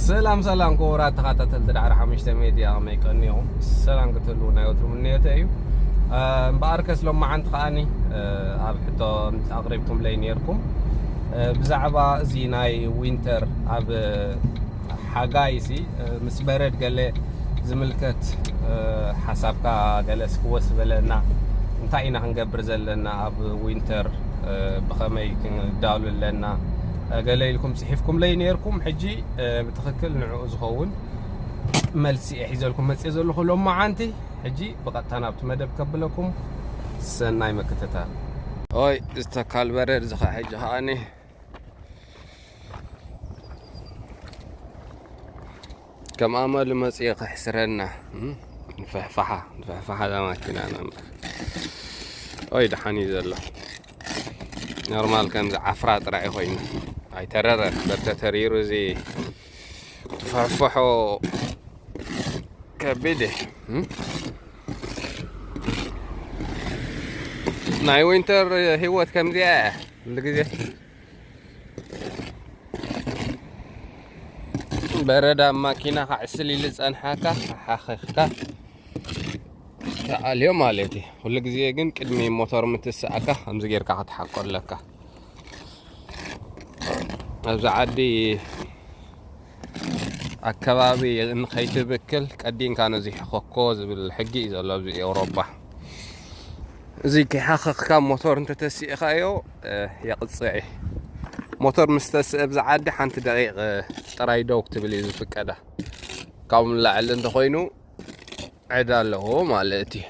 ሰላም ሰላም ክቡራት ተኸታተልቲ ዳዕሮ ሓሙሽተ ሜድያ፣ ከመይ ቀኒኹም? ሰላም ክትህልዉ ናይ ወትሩ ምንዮተይ እዩ። እ፣ እምበኣርከስ ሎማዓንቲ ከኣኒ፣ እ፣ ኣብ ሕቶ ኣቕሪብኩምለይ ነይርኩም። እ፣ ብዛዕባ እዚ ናይ ዊንተር ኣብ ሓጋይሲ፣ እ፣ ምስ በረድ ገለ ዝምልከት፣ እ፣ ሓሳብካ ገለ እስኪ ወስ በለና። እንታይ ኢና ክንገብር ዘለና ኣብ ዊንተር፣ እ፣ ብኸመይ ክንዳሉ ኣለና፣ እ፣ ገለ ኢልኩም ጽሒፍኩምለይ ነይርኩም። ሕጂ፣ እ፣ ብትኽክል ንዕኡ ዝኸውን መልሲ እየ ሒዘልኩም መጽየ ዘለኹ ሎማዓንቲ። ሕጂ ብቐጥታ ናብቲ መደብ ከብለኩም። ሰናይ ምክትታል። ኦይ፣ ዝተካል በረድ ዝኸ ሕጂ ከኣኒ ከም ኣመሉ መጽየ ከሕስረና። እም? ንፍሕፍሓ፣ ንፍሕፍሓ እዛ ማኪናና እምበር። ኦይ፣ ደሓን እዩ ዘሎ። ኖርማል ከምዚ ዓፍራ ጥራይ ኮይኑ። ኣይተረረን። በር ተተሪሩ እዚ ትፍሕፍሖ ከቢድ እዩ። እም? ናይ ዊንተር ህይወት ከምዚኣ እያ። ኩሉ ግዜ በረድ ኣብ ማኪና ክዕስል ኢሉ ዝጸንሓካ ሓኺኽካ ተኣልዮ ማለት እዩ። ኩሉ ግዜ ግን ቅድሚ ሞተር ምትስኣካ ከምዚ ጌርካ ክትሓቆ ኣለካ። ኣብዚ ዓዲ ኣከባቢ ንኸይትብክል ቀዲንካ ነዚ ሕኸኮ ዝብል ሕጊ እዩ ዘሎ ኣብዚ ኤውሮጳ። እዚ ከይሓኸኽካ ሞተር እንተተሲእኻዮ፣ እ፣ የቕጽዕ እዩ። ሞተር ምስ ተስእ ኣብዚ ዓዲ ሓንቲ ደቂቕ ጥራይ ደው ክትብል እዩ ዝፍቀዳ። ካብኡ ንላዕሊ እንተኾይኑ ዕዳ ኣለዎ ማለት እዩ።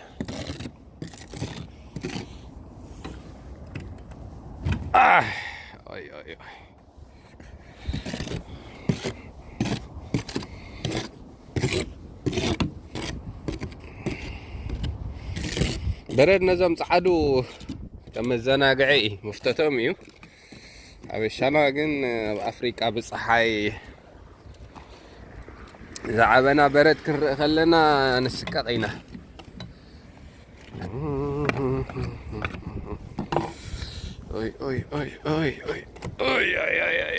ኣህ፣ ኦይ፣ ኦይ፣ ኦይ። በረድ ነዞም ጸዓዱ ከም መዘናግዒ እዩ፣ መፍተቶም እዩ። ኣብ ሻና ግን ኣብ ኣፍሪቃ ብጸሓይ ዝዓበና በረድ ክንርኢ ከለና ንስቀቕ ኢና። ኦይ፣ ኦይ፣ ኦይ፣ ኦይ፣ ኦይ፣ ኦይ፣ ኦይ፣ ኦይ፣ ኦይ፣ ኦይ።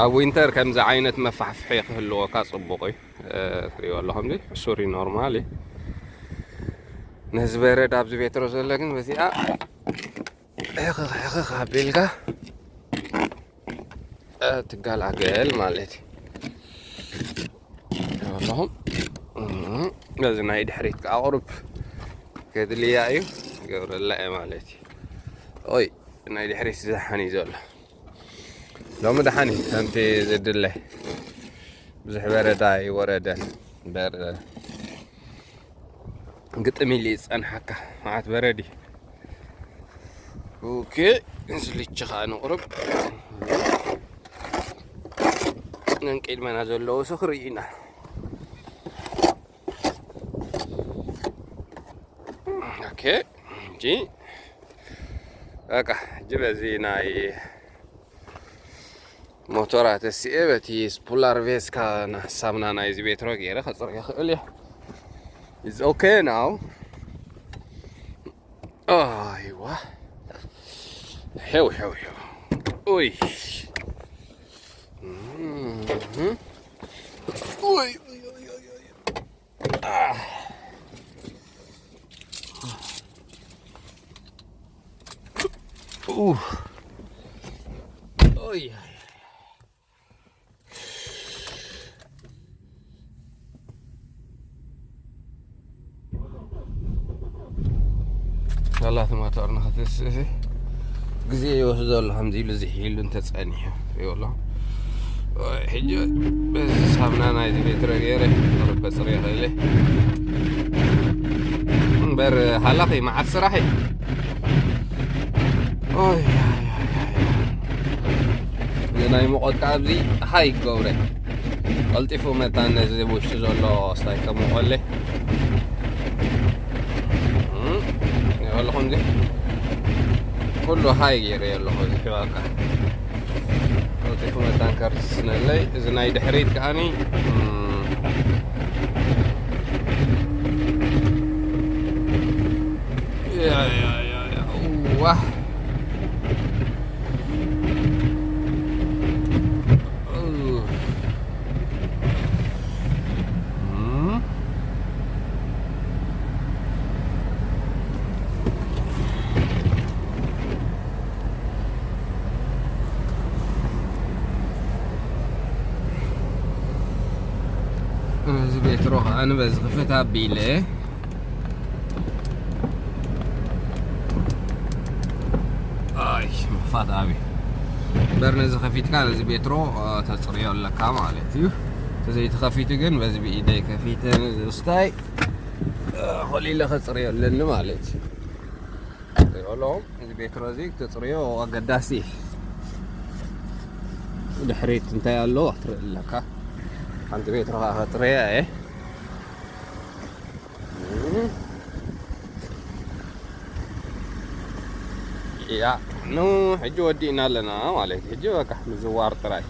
ኣብ ዊንተር ከምዚ ዓይነት መፋሕፍሒ ክህልወካ ጽቡቕ እዩ። እ፣ ትሪእዎ ኣለኹም፣ እዚ ሕሱር እዩ፣ ኖርማል እዩ። ነዚ በረድ ኣብዚ ቤትሮ ዘሎ ግን በዚኣ ሕኽኽ ሕኽኽ ኣቢልካ፣ እ፣ ትገላገል ማለት እዩ። ኣለኹም፣ እም፣ ነዚ ናይ ድሕሪት ከዓ ቁሩብ ከድልያ እዩ፣ ገብረላ እየ ማለት እዩ። ኦይ፣ ናይ ድሕሪት ዝደሓን እዩ ዘሎ። ሎሚ ደሓን እዩ፣ ከምቲ ዝድለ ብዙሕ በረድ ኣይወረደን። በር-፣ ግጥም ኢሉ ይጸንሓካ፣ መዓት በረድ እዩ። ኦኬ፣ እዚ ልቺ ኸኣ ንቕርብ። ነን ቅድመና ዘለዉ ሰኽሪ ኢና። ኦኬ፣ ሕጂ በቃ፣ ሕጂ በዚ ናይ ሞቶራ ተሲኤ በቲ ስፑላር ቬስካ ና-፣ ሳምና ናይዚ ቤትሮ ገይረ ከጽርዮ ይኽእል እየ። It's okay now. ኣይዋ። ሄው፣ ሄው፣ ሄው። ኡይ። እህ። ኡይ፣ ኡይ፣ ኡይ፣ ኡይ፣ ኡይ። ኣህ። ኡህ። ኡይ፣ ኣይ፣ ኣይ። ላቲ ሞተር ንኸትስእ ግዜ ይወስዶ ኣሎ። ከምዚ ኢሉ ዝሕ ኢሉ እንተጸኒሑ ይብሎ። ሕጂ በዚ ሳምና ናይዚ ቤትሮ ገይረ ርበ ጽርየ ኸይለ እምበር፣ ሃላኺ መዓት ስራሕ እዩ። ኦይ፣ ኣይ፣ ኣይ፣ ኣይ፣ ኣይ። እዚ ናይ ሙቐት ከኣ ኣብዚ ሃይ ይገብረ። ቀልጢፉ መታን ነዚ ውሽጢ ዘሎ ስታይ ከሙቐለ። እም፣ ይበልኹም እዚ ኩሉ ሃይ ገይረ ኣለኹ። እዚ ሕባካ ቀልጢፉ መታን ከርስነለይ። እዚ ናይ ድሕሪት ከኣኒ፣ እም፣ ያ፣ ያ፣ ያ፣ ያ። ዋህ። ሜትሮ ከኣ ንበዚ ክፍት ኣቢለ። ኣይ፣ ምኽፋት ኣብዩ። እምበር ነዚ ከፊትካ ነዚ ቤትሮ፣ እ፣ ተጽርዮ ኣለካ ማለት እዩ። ተዘይተኸፊቱ ግን በዚ ብኢደይ ከፊተ ነዚ ምስታይ፣ እ፣ ኮሊለ ከጽርዮ ኣለኒ ማለት እዩ። ሪኦ ኣለኹም፣ እዚ ቤትሮ እዚ ክተጽርዮ ኣገዳሲ እዩ። ድሕሪት እንታይ ኣሎ ክትርኢ ኣለካ። ሓንቲ ቤትሮ ከኣ ከጽርያ እየ። ያ፣ ኑ፣ ሕጂ ወዲእና ኣለና ማለት እዩ። ሕጂ በቃ ምዝዋር ጥራይ።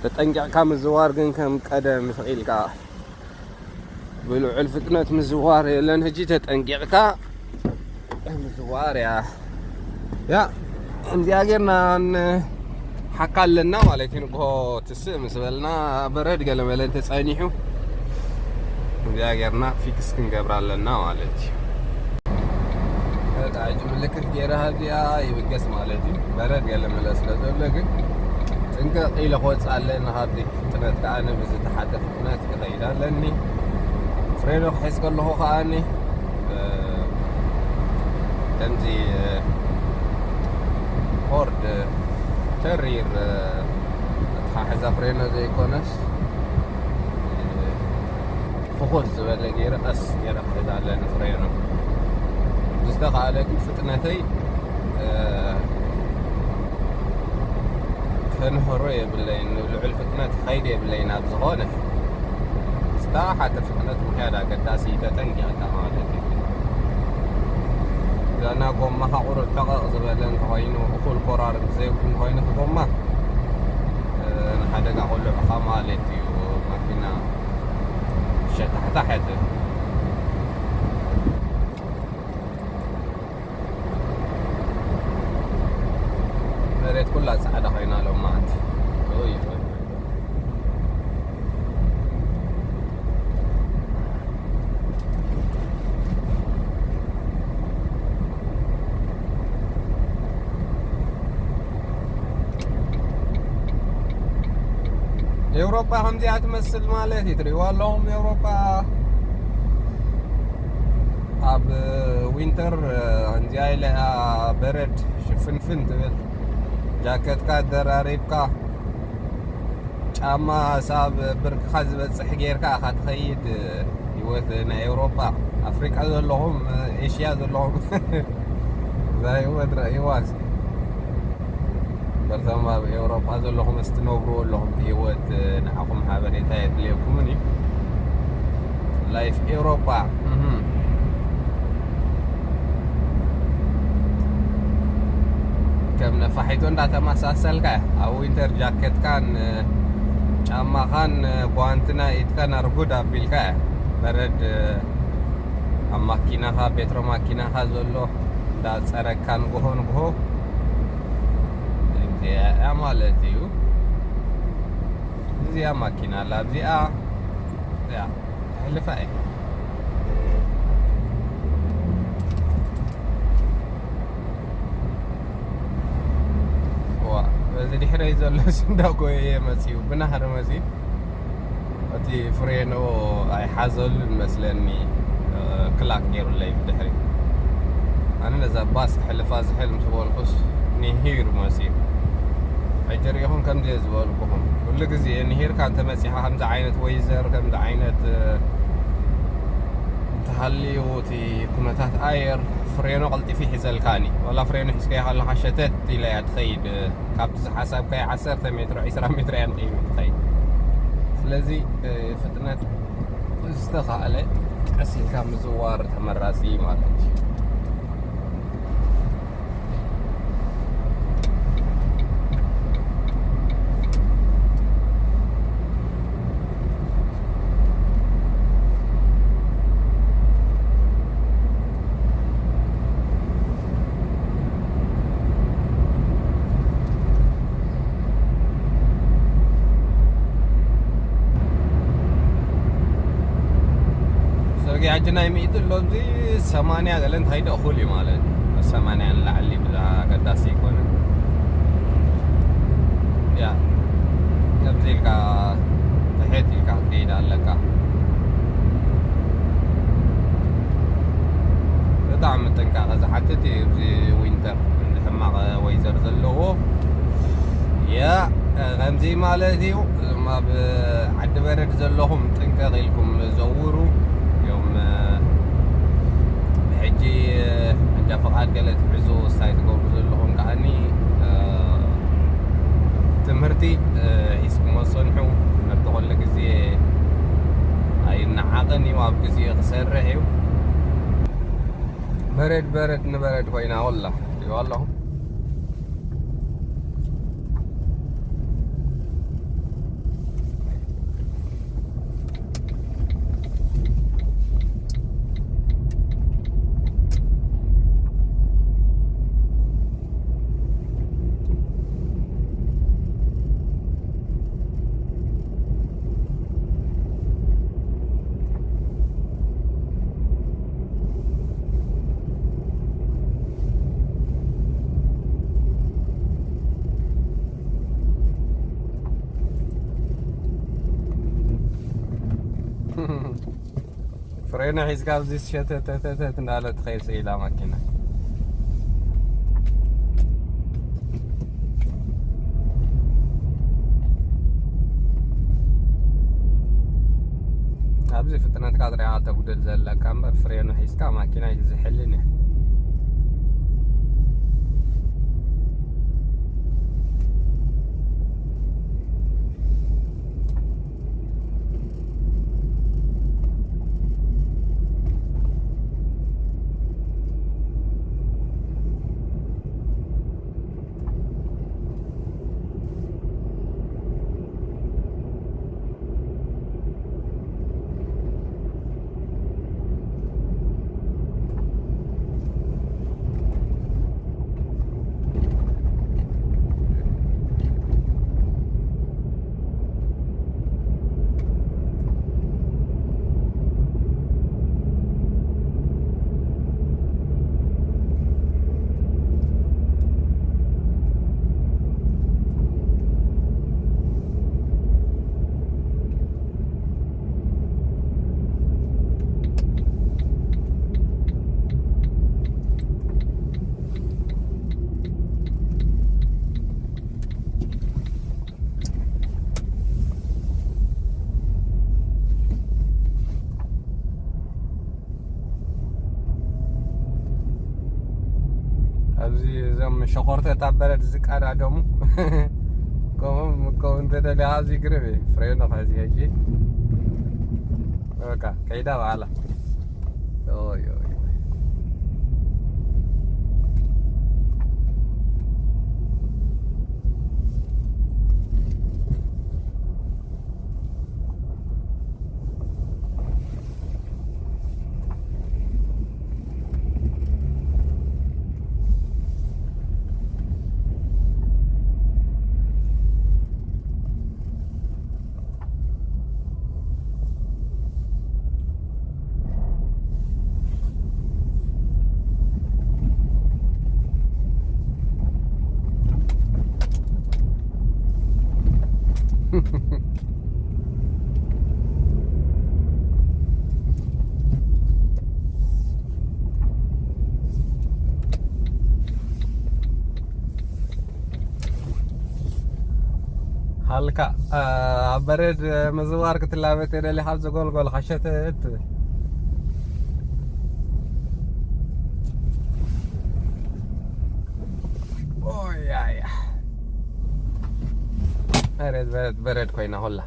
ተጠንቂቕካ ምዝዋር ግን ከም ቀደም ስቕ ኢልካ ብልዑል ፍጥነት ምዝዋር የለን። ሕጂ ተጠንቂቕካ ምዝዋር እያ። ያ፣ ከምዚኣ ጌርና ንሓካ ኣለና ማለት እዩ። ንግሆ ትስእ ምስ በልና በረድ ገለ መለ እንተጸኒሑ ከምዚኣ ጌርና ፊክስ ክንገብራ ኣለና ማለት እዩ። በቃ ሕጂ ምልክት ገይረ ኣብዚኣ ይብገስ ማለት እዩ። በረድ ገለ መለ ስለ ዘሎ ግን ጥንቅቕ ኢለ ክወጽእ ኣለኒ ካብዚ ፍጥነት ከኣ ነብዚ ተሓተ ፍጥነት ክኸይድ ኣለኒ። ፍሬኖ ክሕዝ ከለኹ ከኣኒ፣ እ፣ ከምዚ፣ እ፣ ሆርድ ተሪር፣ እ፣ ኣተሓሕዛ ፍሬኖ ዘይኮነስ፣ እ፣ ፍኹስ ዝበለ ገይረ ቀስ ገይረ ክሕዝ ኣለኒ ፍሬኖ። ብዝተኻእለ ግን ፍጥነተይ፣ እ፣ ከንህሮ የብለይን፣ ልዑል ፍጥነት ክኸይድ የብለይን። ኣብ ዝኾነ ዝተሓተ ፍጥነት ምኽያድ ኣገዳሲ፣ ተጠንቂቕካ ማለት እዩ። ዛና ጎማኻ ቁሩብ ሕቐቕ ዝበለ እንተኾይኑ፣ እኹል ኮራርም ዘይብሉ እንተኾይኑ እቲ ጎማ፣ እ፣ ንሓደጋ ቁልዕኻ ማለት እዩ። ማኪና ሸታሕታሕ እያ ትብል። መሬት ኩላ ጻዕዳ ኮይና ሎማዓንቲ። ኦይ፣ ኦይ፣ ኦይ። ኤውሮጳ ከምዚኣ ትመስል ማለት እዩ። ትርእይዋ ኣለኹም፣ ኤውሮጳ ኣብ ዊንተር ከምዚኣ ኢለ እያ በረድ ሽፍንፍን ትብል። ጃኬትካ ደራሪብካ፣ ጫማ ሳብ ብርክኻ ዝበጽሕ ጌርካ ኢኻ ትኸይድ። ህይወት ናይ ኤውሮጳ፣ ኣፍሪቃ ዘለኹም፣ ኤሽያ ዘለኹም፣ እዛ ህይወት ረእይዋ እስኪ። በርቶም ኣብ ኤውሮጳ ዘለኹም፣ እስትነብርዎ ኣለኹም ህይወት፣ ንዓኹም ሓበሬታ የድልየኩምን እዩ። ላይፍ ኤውሮጳ፣ እህ። ከም ነፋሒቶ እንዳተመሳሰልካ፣ ኣብ ዊንተር ጃኬትካን፣ ጫማኻን፣ ጓንትና ኢድካን ኣርጉድ ኣቢልካ፣ በረድ ኣብ ማኪናኻ፣ ቤትሮ ማኪናኻ ዘሎ እንዳጸረግካ ንግሆ ንግሆ፣ እዚኣ ማለት እዩ። እዚኣ ማኪና ኣላ፣ ኣብዚኣ፣ እዚኣ ተሕልፋ እየ። ዋ፣ በዚ ድሕረይ ዘሎ እንዳጎየ መፅዩ፣ ብናህሪ መፅዩ። እቲ ፍሬኖ ኣይሓዘሉን መስለኒ፣ ክላክ ገይሩለይ ብድሕሪ። ኣነ ነዛ ባስ ክሕልፋ ዝሕል ምስ በልኩስ፣ ንሂር መፅዩ። ሕጂ ርኢኹም ከምዚ እየ ዝበልኩኹም። ኩሉ ግዜ ንሂርካ እንተመፂኻ ከምዚ ዓይነት ወይዘር፣ ከምዚ ዓይነት፣ እ፣ እንተሃልዩ እቲ ኩነታት ኣየር፣ ፍሬኖ ቀልጢፉ ይሕዘልካኒ። ዋላ ፍሬኖ ሒዝካዮ ከለኻ ሸተት ኢላ እያ ትኸይድ። ካብቲ ዝሓሰብካዮ ዓሰርተ ሜትሮ፣ ዒስራ ሜትሮ እያ ንቕድሚት ትኸይድ። ስለዚ፣ እ፣ ፍጥነት ዝተኻእለ ቀስ ኢልካ ምዝዋር ተመራጺ ማለት እዩ። ጽርግያ ሕጂ ናይ ሚእቲ ኣሎ፣ እዚ ሰማንያ ገለ እንተኸይደ እኹል እዩ ማለት እዩ። ሰማንያ ንላዕሊ ብዙሕ ኣገዳሲ ኣይኮነን። ያ፣ ከምዚ ኢልካ ትሕት ኢልካ ክትከይድ ኣለካ። ከምዚ ማለት እዩ። እዞም ኣብ ዓዲ በረድ ዘለኹም ጥንቀቕ ኢልኩም ዘውሩ እዮም። ሕጂ መንጃ ፍቓድ ገለ ትሕዙ፣ ስታይ ትገብሩ ዘለኹም ከዓኒ ትምህርቲ ሒዝኩሞ ጽንሑ። ትምህርቲ ኩሉ ግዜ ኣይነዓቕን እዩ፣ ኣብ ግዜኡ ክሰርሕ እዩ። በረድ በረድ ንበረድ ኮይና ወላ ይዋ ኣለኹም። ፍሬና ሒዝካ ኣብዚ ሸተተተተት እንዳለ ትኸይድ ስኢላ ማኪና። ኣብዚ ፍጥነትካ ጥራይ እያ ተጉድል ዘለካ እምበር ፍሬኑ ሒዝካ ማኪና እዩ ዝሕልን እዩ። ኣብዚ እዞም ሸኾርተት ኣብ በረድ ዝቀዳደሙ ከምኦም ከምኡ እንተደልያ ኣብዚ ግርብ እዩ ፍሬኑ ከዚ ሕጂ በቃ ከይዳ በዓላ። ኦይ፣ ኦይ፣ ኦይ። ሃልካ ኣብ በረድ ምዝዋር ክትላበ ተደሊኻ ኣብ ዘጎልጎልካ ሸተት ትብል። ኦያያ በረድ በረድ በረድ ኮይና ሆላ።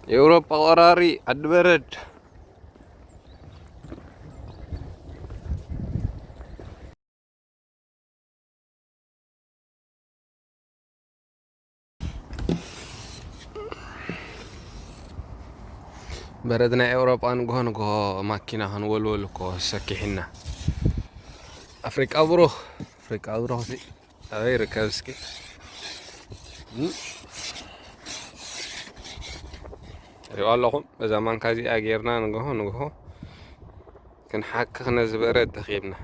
ኤውሮጳ ቆራሪ ዓዲ በረድ። በረድ ናይ ኤውሮጳ ንግሆ ንግሆ ማኪና ክንወልወል እኮ ሰኪሕና። ኣፍሪቃ ብሩኽ፣ ኣፍሪቃ ብሩኽ ሲ ኣበይ ይርከብ እስኪ? እም? ሪኦ ኣለኹም። በዛ ማንካ እዚኣ ጌርና ንግሆ ንግሆ ክንሓክኽ ነዚ በረድ ተኺብና።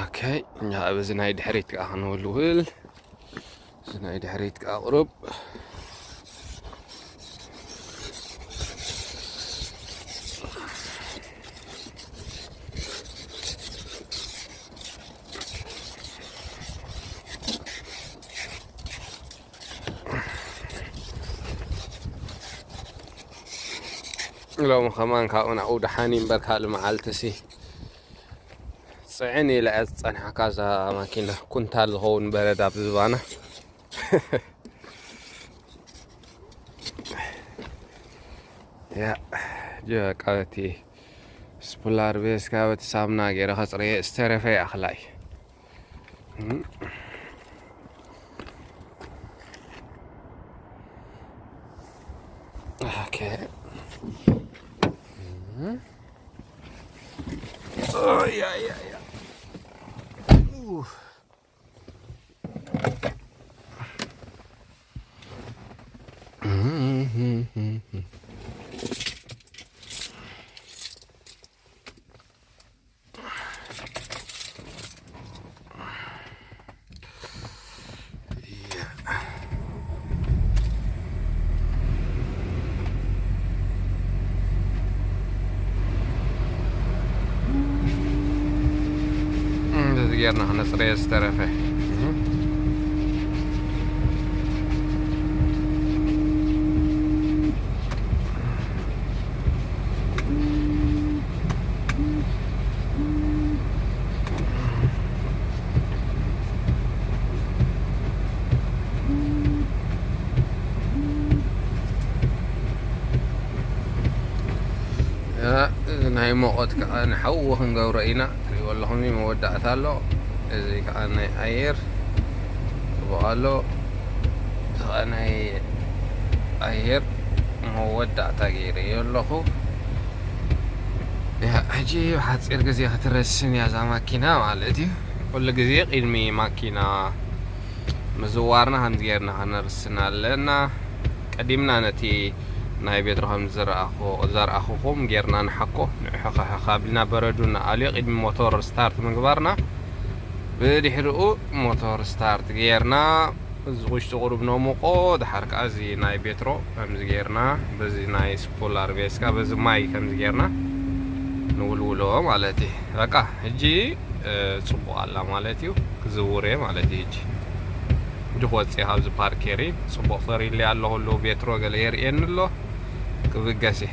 ኦኬ፣ እኛ ኣብ እዚ ናይ ድሕሪት ከዓ ክንውልውል። እዚ ናይ ድሕሪት ከዓ ቁሩብ ሎሚ ከማን ካብኡ ናብኡ ደሓን እዩ እምበር ካልእ መዓልቲ ሲ ጽዕን ኢላ እያ ዝጸንሓካ እዛ ማኪና። ኩንታል ዝኸውን በረድ ኣብ ዝባና። ያ፣ ጀ-፣ በቃ በቲ ስፑላር ቤስካ በቲ ሳሙና ገይረ ከጽርየ ዝተረፈ ይኣኽላ እዩ። እም። ኦኬ። እም። ኦይ፣ ኣይ፣ ኣይ፣ ኣይ። ኡፍ። እንደዚህ ጌርና ክነጽረየ ዝተረፈ። ያ፣ እዚ ናይ ሙቐት ከዓ ንሓዊ ክንገብሮ ኢና። ትሪእዎ ኣለኹም፣ መወዳእታ ኣሎ። እዚ ከዓ ናይ ኣየር ጽቡቕ ኣሎ። እዚ ከዓ ናይ ኣየር መወዳእታ ገይረዮ ኣለኹ። ያ፣ ሕጂ ብሓፂር ግዜ ክትረስን እያ እዛ ማኪና ማለት እዩ። ኩሉ ግዜ ቅድሚ ማኪና ምዝዋርና ከምዚ ጌርና ከነርስን ኣለና። ቀዲምና ነቲ ናይ ቤትሮ ከም ዝረኣኹ-፣ ዘርኣኹኹም ጌርና ንሓኮ፣ ንዕሕኽሕኽ ኣቢልና በረዱ ንኣልዮ ቅድሚ ሞቶር ስታርት ምግባርና። ብድሕሪኡ ሞቶር ስታርት ጌርና፣ እዚ ውሽጢ ቁሩብ ነሙቆ፣ ድሓር ከኣ እዚ ናይ ቤትሮ ከምዚ ጌርና፣ በዚ ናይ ስፖላር ቤስካ፣ በዚ ማይ ከምዚ ጌርና ንውልውሎ ማለት እዩ። በቃ፣ ሕጂ፣ እ፣ ጽቡቕ ኣላ ማለት እዩ። ክዝውር እየ ማለት እዩ። ሕጂ፣ ሕጂ ክወጽእ እየ ካብዚ ፓርኬሪ። ጽቡቕ ሰሪለይ ኣሎ፣ ኩሉ ቤትሮ ገለ የርእየኒ ኣሎ። ክብገስ እየ።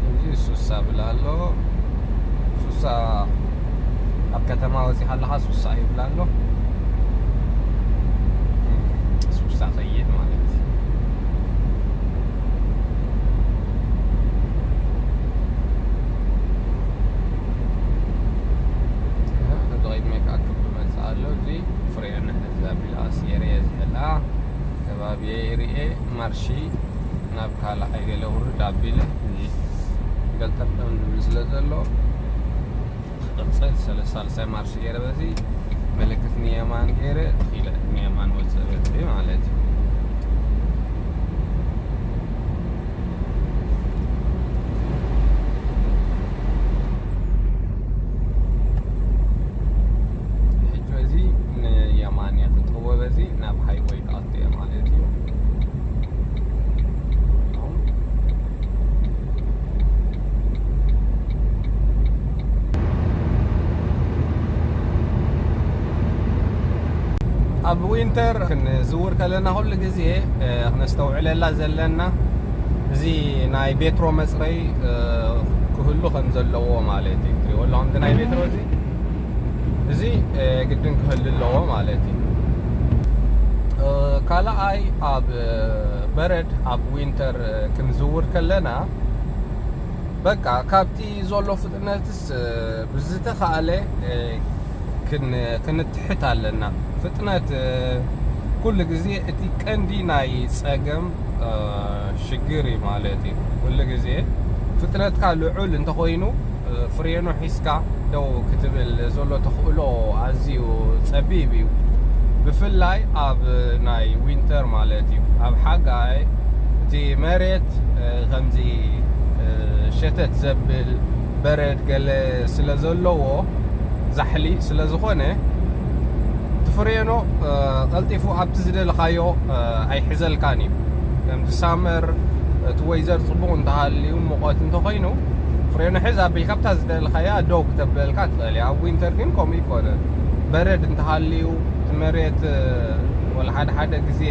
እዚ ሱሳ ብል ኣሎ። ሱሳ ኣብ ከተማ ወጺኻ ኣለኻ ሱሳ ይብል ኣሎ። ሱሳ ኸይድ ማለት እዩ። እዚ ቐይድ ሜክ ኣፕ ክመጽእ ኣሎ። እዚ ፍሬን እዛ ቢል ኣስየር እየ ዝሕላ። ከባቢ ይርኤ ማርሺ ናብ ካልኣይ ገለ ውርድ ኣቢለ እዚ ገልጠም ዝብል ስለ ዘሎ፣ ክቕጽል ስለ ሳልሳይ ማርሽ ገይረ በዚ ምልክት ንየማን ገይረ ትኺለ ንየማን ወፅእ በትሪ ማለት እዩ። ሕጂ በዚ ንየማን እየ ክጥወ በዚ ናብ ሃይወይ ክኣቱ እየ ማለት እዩ። ኣብ ዊንተር ክንዝውር ከለና ኩሉ ግዜ፣ እ፣ ክነስተውዕለላ ዘለና እዚ ናይ ቤትሮ መጽረይ፣ እ፣ ክህሉ ከም ዘለዎ ማለት እዩ። ትሪእዎ ኣለኹም፣ እዚ ናይ ቤትሮ እዚ፣ እዚ፣ እ፣ ግድን ክህሉ ኣለዎ ማለት እዩ። እ፣ ካልኣይ ኣብ፣ እ፣ በረድ ኣብ ዊንተር፣ እ፣ ክንዝውር ከለና በቃ ካብቲ ዘሎ ፍጥነትስ፣ እ፣ ብዝተኻእለ፣ እ፣ ክን-፣ ክንትሕት ኣለና። ፍጥነት፣ እ፣ ኩሉ ግዜ እቲ ቀንዲ ናይ ጸገም፣ እ፣ ሽግር እዩ ማለት እዩ። ኩሉ ግዜ ፍጥነትካ ልዑል እንተኾይኑ፣ እ፣ ፍሬኖ ሒዝካ ደው ክትብል ዘሎ ተኽእሎ ኣዝዩ ጸቢብ እዩ። ብፍላይ ኣብ ናይ ዊንተር ማለት እዩ። ኣብ ሓጋይ እቲ መሬት፣ እ፣ ከምዚ፣ እ፣ ሸተት ዘብል በረድ ገለ ስለ ዘለዎ፣ ዛሕሊ ስለ ዝኾነ፣ እቲ ፍሬኖ ቀልጢፉ ኣብቲ ዝደለኻዮ ኣይሕዘልካን እዩ። ከምዚ ሳመር እቲ ወይዘር ፅቡቕ እንተሃልዩ፣ ሙቐት እንተኾይኑ፣ ፍሬኖ ሕዝ ኣቢልካ ኣብታ ዝደለኻያ ደው ክተብለልካ ትኽእል እያ። ኣብ ዊንተር ግን ከምኡ ይኮነ። በረድ እንተሃልዩ፣ እቲ መሬት ወላ ሓደ ሓደ ግዜ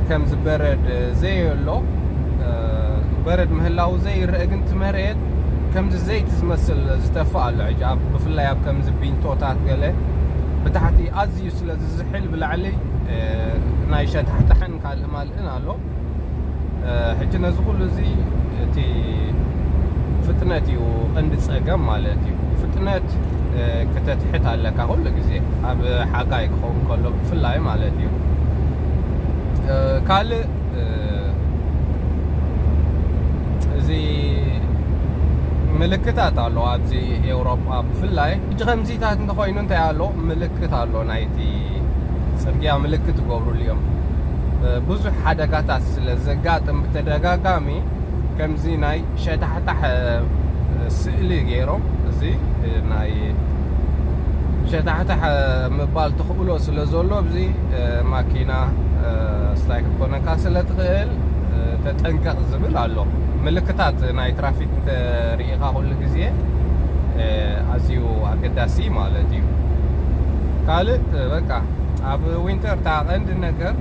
ከምዚ በረድ ዘየሎ፣ በረድ ምህላው ዘይረአ፣ ግን እቲ መሬት ከምዚ ዘይቲ ዝመስል ዝተፍእ ኣሎ። ሕጂ ኣብ፣ ብፍላይ ኣብ ከምዚ ቢንቶታት ገለ ብታሕቲ ኣዝዩ ስለ ዝዝሕል፣ ብላዕሊ ናይ ሸታሕታሕን ካልእ ማልእን ኣሎ። ሕጂ ነዚ ኩሉ እዚ እቲ ፍጥነት እዩ ቀንዲ ጸገም ማለት እዩ። ፍጥነት ክተትሕት ኣለካ ኩሉ ግዜ፣ ኣብ ሓጋይ ክኸውን ከሎ ብፍላይ ማለት እዩ። ካልእ እዚ ምልክታት ኣሎ ኣብዚ ኤውሮጳ ብፍላይ። ሕጂ ከምዚታት እንተኾይኑ እንታይ ኣሎ? ምልክት ኣሎ፣ ናይቲ ጽርግያ ምልክት ይገብሩሉ እዮም። ብዙሕ ሓደጋታት ስለ ዘጋጥም ብተደጋጋሚ ከምዚ ናይ ሸታሕታሕ ስእሊ ገይሮም፣ እዚ ናይ ሸታሕታሕ ምባል ተኽእሎ ስለ ዘሎ፣ ኣብዚ ማኪና ስታይ ክትኮነካ ስለ ትኽእል ተጠንቀቕ ዝብል ኣሎ። ምልክታት ናይ ትራፊክ እንተርኢኻ ኩሉ ግዜ ኣዝዩ ኣገዳሲ ማለት እዩ። ካልእ በቃ ኣብ ዊንተር እታ ቀንዲ ነገር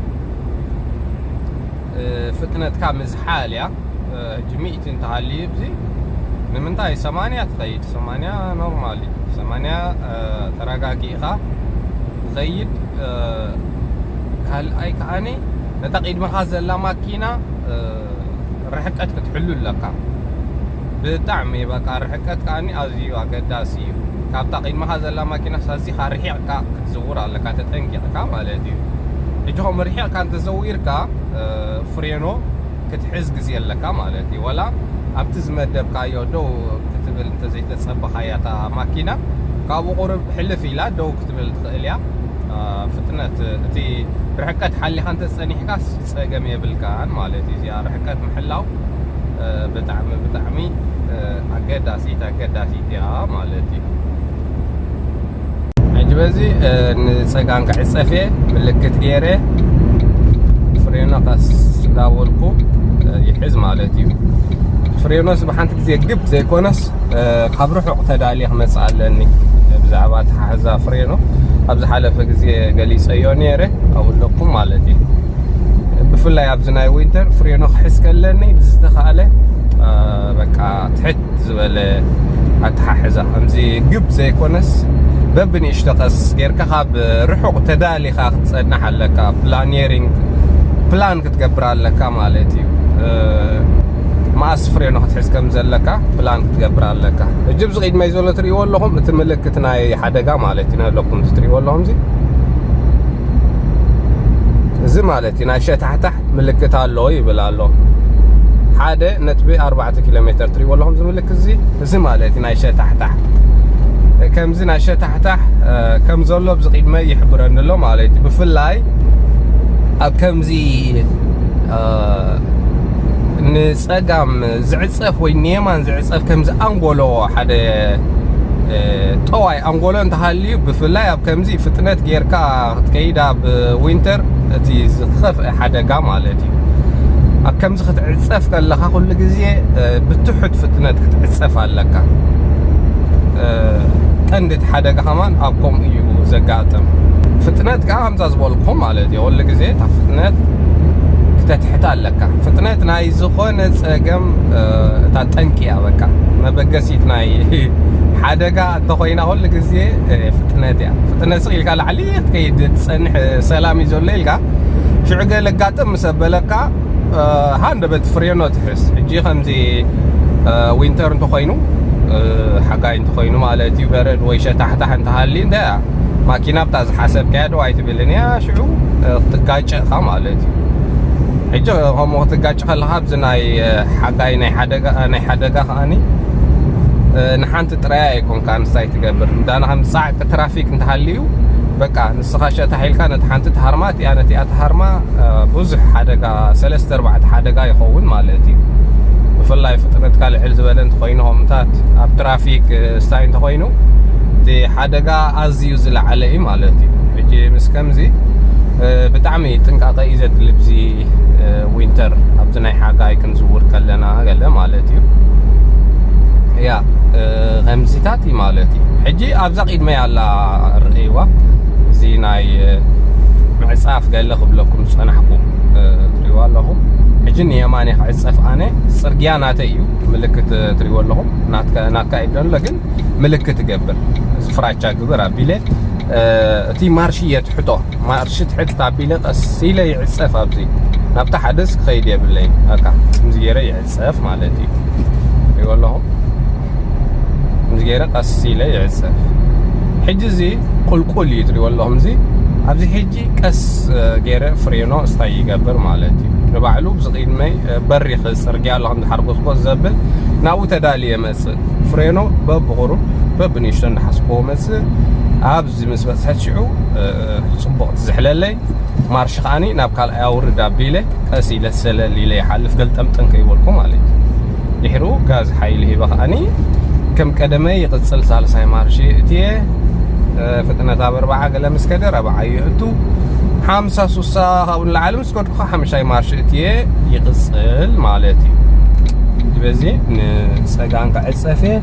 ፍጥነትካ ምዝሓል እያ። ሕጂ ሚእቲ እንተሃልዩ ኣብዚ ንምንታይ ሰማንያ ትኸይድ? ሰማንያ ኖርማል እዩ። ሰማንያ ተረጋጊእኻ ትኸይድ። ካልኣይ ከዓኒ ነታ ቂድመኻ ዘላ ማኪና ርሕቀት ክትሕሉ ኣለካ። ብጣዕሚ በቃ ርሕቀት ከዓኒ ኣዝዩ ኣገዳሲ እዩ። ካብታ ቂድመኻ ዘላ ማኪና ሳዚኻ ርሒቕካ ክትዝውር ኣለካ፣ ተጠንቂቕካ ማለት እዩ። ሕጂ ከም ርሒቕካ እንተዘዊርካ ፍሬኖ ክትሕዝ ግዜ ኣለካ ማለት እዩ። ወላ ኣብቲ ዝመደብካዮ ደው ክትብል እንተዘይተጸበኻያ እታ ማኪና፣ ካብኡ ቁሩብ ሕልፍ ኢላ ደው ክትብል ትኽእል እያ። ፍጥነት እቲ ርሕቀት ሓሊኻ እንተጸኒሕካ ጸገም የብልካን ማለት እዩ። እዚኣ ርሕቀት ምሕላው ብጣዕሚ ብጣዕሚ ኣገዳሲት ኣገዳሲት እያ ማለት እዩ። ሕጂ በዚ ንጸጋም ክዕጸፍ እየ ምልክት ገይረ ፍሬኖ ቀስ እንዳበልኩ ይሕዝ ማለት እዩ። ፍሬኖስ ብሓንቲ ግዜ ግብ ዘይኮነስ ካብ ርሑቕ ተዳልየ ክመጽእ ኣለኒ። ብዛዕባ ኣተሓሕዛ ፍሬኖ ኣብ ዝሓለፈ ግዜ ገሊጸዮ ነይረ፣ ኣብለኩም ማለት እዩ። ብፍላይ ኣብዚ ናይ ዊንተር ፍሬኖ ክሕዝ ከለኒ ብዝተኻእለ በቃ ትሕት ዝበለ ኣተሓሕዛ፣ ከምዚ ግብ ዘይኮነስ በብንእሽቶ ቀስ ጌርካ ካብ ርሑቕ ተዳሊኻ ክትጸንሕ ኣለካ። ፕላኔሪንግ ፕላን ክትገብር ኣለካ ማለት እዩ። መኣስ ፍሬኖ ክትሕዝ ከም ዘለካ ፕላን ክትገብር ኣለካ። እጅ ብዚ ቅድመይ ዘሎ ትርእይዎ ኣለኹም፣ እቲ ምልክት ናይ ሓደጋ ማለት እዩ። ኣለኩም እዚ ትርእይዎ ኣለኹም እዚ፣ እዚ ማለት እዩ ናይ ሸታሕታሕ ምልክት ኣሎ ይብል ኣሎ። ሓደ ነጥቢ ኣርባዕተ ኪሎ ሜትር ትርእይዎ ኣለኹም እዚ ምልክት እዚ፣ እዚ ማለት እዩ ናይ ሸታሕታሕ። ከምዚ ናይ ሸታሕታሕ ከም ዘሎ ብዚ ቅድመይ ይሕብረኒ ኣሎ ማለት እዩ። ብፍላይ ኣብ ከምዚ ንጸጋም ዝዕጸፍ ወይ ንየማን ዝዕጸፍ ከምዚ ኣንጎሎ፣ ሓደ ጠዋይ ኣንጎሎ እንተሃልዩ፣ ብፍላይ ኣብ ከምዚ ፍጥነት ጌርካ ክትከይድ ኣብ ዊንተር፣ እቲ ዝኸፍአ ሓደጋ ማለት እዩ። ኣብ ከምዚ ክትዕጸፍ ከለኻ ኩሉ ግዜ ብትሑት ፍጥነት ክትዕጸፍ ኣለካ። ቀንዲ እቲ ሓደጋ ከማን ኣብ ከምኡ እዩ ዘጋጥም። ፍጥነት ከዓ ከምዛ ዝበልኩኹም ማለት እዩ። ኩሉ ግዜ እታ ፍጥነት ክተትሕታ ኣለካ። ፍጥነት ናይ ዝኾነ ጸገም እታ ጠንቂ እያ። በቃ መበገሲት ናይ ሓደጋ እንተኾይና ኩሉ ግዜ ፍጥነት እያ። ፍጥነት ስቕ ኢልካ ላዕሊ ክትከይድ ትጸንሕ፣ ሰላም እዩ ዘሎ ኢልካ ሽዑ ገለ ኣጋጥም ምስ ኣበለካ፣ ሃንደበት ፍሬኖ ትሕዝ። ሕጂ ከምዚ ዊንተር እንተኾይኑ፣ ሓጋይ እንተኾይኑ ማለት እዩ፣ በረድ ወይ ሸታሕታሕ እንተሃልዩ፣ እንተ ማኪና ብታ ዝሓሰብካያ ደው ኣይትብልን እያ፣ ሽዑ ክትጋጨ ኢኻ ማለት እዩ። ሕጂ ከምኡ ክትጋጭ ከለኻ ኣብዚ ናይ ሓጋይ ናይ ሓደጋ፣ ናይ ሓደጋ ከዓኒ ንሓንቲ ጥራይ ኣይኮንካ ንስታይ ትገብር። እንዳና ከም ጻዕቂ ትራፊክ እንተሃልዩ፣ በቃ ንስኻ ሸታሕ ኢልካ ነቲ ሓንቲ ትሃርማ፣ እቲኣ ነቲኣ ትሃርማ፣ ብዙሕ ሓደጋ፣ ሰለስተ ኣርባዕተ ሓደጋ ይኸውን ማለት እዩ። ብፍላይ ፍጥነትካ ልዕል ዝበለ እንተኮይኑ፣ ከምታት ኣብ ትራፊክ ስታይ እንተኮይኑ፣ እቲ ሓደጋ ኣዝዩ ዝለዓለ እዩ ማለት እዩ። ሕጂ ምስ ከምዚ ብጣዕሚ ጥንቃቐ እዩ ዘድሊ ብዚ ዊንተር፣ ኣብዚ ናይ ሓጋይ ክንዝውር ከለና ገለ ማለት እዩ። ያ ከምዚታት እዩ ማለት እዩ። ሕጂ ኣብዛ ቂድመይ ኣላ፣ ርእይዋ፣ እዚ ናይ ምዕፃፍ ገለ ክብለኩም ዝፀናሕኩ ትሪዋ ኣለኹም። ሕጂ ንየማን ክዕፀፍ ኣነ፣ ፅርግያ ናተይ እዩ፣ ምልክት ትሪዎ ኣለኹም። ናትካ እዩ ደሎ፣ ግን ምልክት ገብር፣ እዚ ፍራቻ ግብር ኣቢለ እቲ ማርሽ እየ ትሕቶ፣ ማርሽ ትሕት ኣቢለ ቀስ ኢለ ይዕፀፍ። ኣብዚ ናብታ ሓደስ ክኸይድ የብለይ። በቃ ከምዚ ገይረ ይዕፀፍ ማለት እዩ። ይሪዎ ኣለኹም፣ ከምዚ ገይረ ቀስ ኢለ ይዕፀፍ። ሕጂ እዚ ቁልቁል እዩ ትሪዎ ኣለኹም። እዚ ኣብዚ ሕጂ ቀስ ገይረ ፍሬኖ እስታይ ይገብር ማለት እዩ። ንባዕሉ ብዚ ቅድመይ በሪኽ ፅርግያ ኣሎ፣ ከም ዝሓርጎስጎስ ዘብል፣ ናብኡ ተዳልየ መፅእ። ፍሬኖ በብቑሩብ በብንእሽቶ እንዳሓዝክዎ መፅእ። ኣብዚ ምስ በፅሐት ሽዑ ፅቡቕ ትዝሕለለይ። ማርሽ ከዓኒ ናብ ካልኣይ ኣውርድ ኣቢለ ቀስ ኢለ ሰለል ኢለ ይሓልፍ፣ ገልጠምጠን ከይበልኩ ማለት እዩ። ድሕሩ ጋዝ ሓይሊ ሂበ ከዓኒ ከም ቀደመይ ይቕፅል። ሳልሳይ ማርሽ እትየ ፍጥነት ኣብ ኣርባዓ ገለ ምስ ከደ ራብዓይ ይእቱ። ሓምሳ ሱሳ ካብኡ ንላዕሊ ምስ ከድኩ ሓምሻይ ማርሽ እትየ ይቕፅል ማለት እዩ። በዚ ንፀጋም ክዕፀፍ እየ።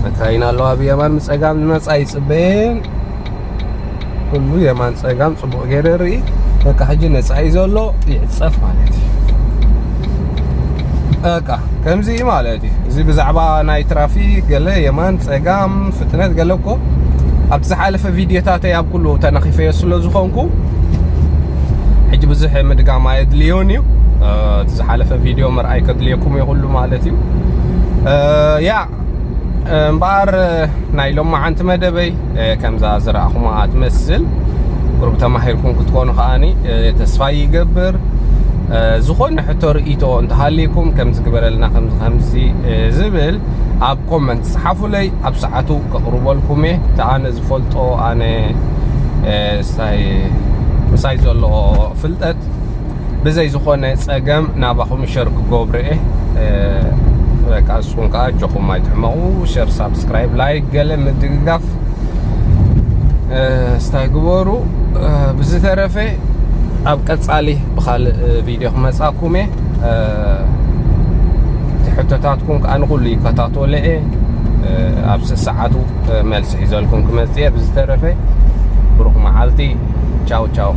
መካይን ኣለዋ ብየማን ብፀጋም ዝመፃ ይፅበየን። ኩሉ የማን ፀጋም ፅቡቕ ገይረ ርኢ። በቃ ሕጂ ነፃ እዩ ዘሎ፣ ይዕፀፍ ማለት እዩ። በቃ ከምዚ እዩ ማለት እዩ። እዚ ብዛዕባ ናይ ትራፊክ ገለ የማን ፀጋም ፍጥነት ገለ እኮ ኣብቲ ዝሓለፈ ቪድዮታተይ ኣብ ኩሉ ተነኺፈዮ ስለ ዝኾንኩ፣ ሕጂ ብዙሕ ምድጋም ኣየድልዮን እዩ። እቲ ዝሓለፈ ቪድዮ ምርኣይ ከድልየኩም እዩ ኩሉ ማለት እዩ። ያ እምበኣር ናይ ሎማዓንቲ መደበይ ከምዛ ዝረኣኹማ ትመስል። ቁሩብ ተማሂርኩም ክትኮኑ ከዓኒ ተስፋ ይገብር። ዝኾነ ሕቶ ርእይቶ እንተሃልይኩም፣ ከምዚ ግበረልና፣ ከምዚ ከምዚ ዝብል ኣብ ኮመንት ጽሓፉለይ፣ ኣብ ሰዓቱ ከቕርበልኩም እየ። እቲ ኣነ ዝፈልጦ፣ ኣነ ስታይ ምሳይ ዘሎ ፍልጠት ብዘይ ዝኾነ ጸገም ናባኹም ሸር ክገብሮ እየ። በቃ ንስኹም ከኣ ኣጆኹም ኣይትሕመቑ። ሸር፣ ሳብስክራይብ፣ ላይክ ገለ ምድግጋፍ ስታይ ግበሩ። ብዝተረፈ ኣብ ቀጻሊ ብኻልእ ቪድዮ ክመጻኩም እየ። እቲ ሕቶታትኩም ከኣ ንኹሉ ይከታተሎ እየ። ኣብ ሰዓቱ መልሲ ሒዘልኩም ክመጽእ እየ። ብዝተረፈ ብሩኽ መዓልቲ። ቻው ቻው።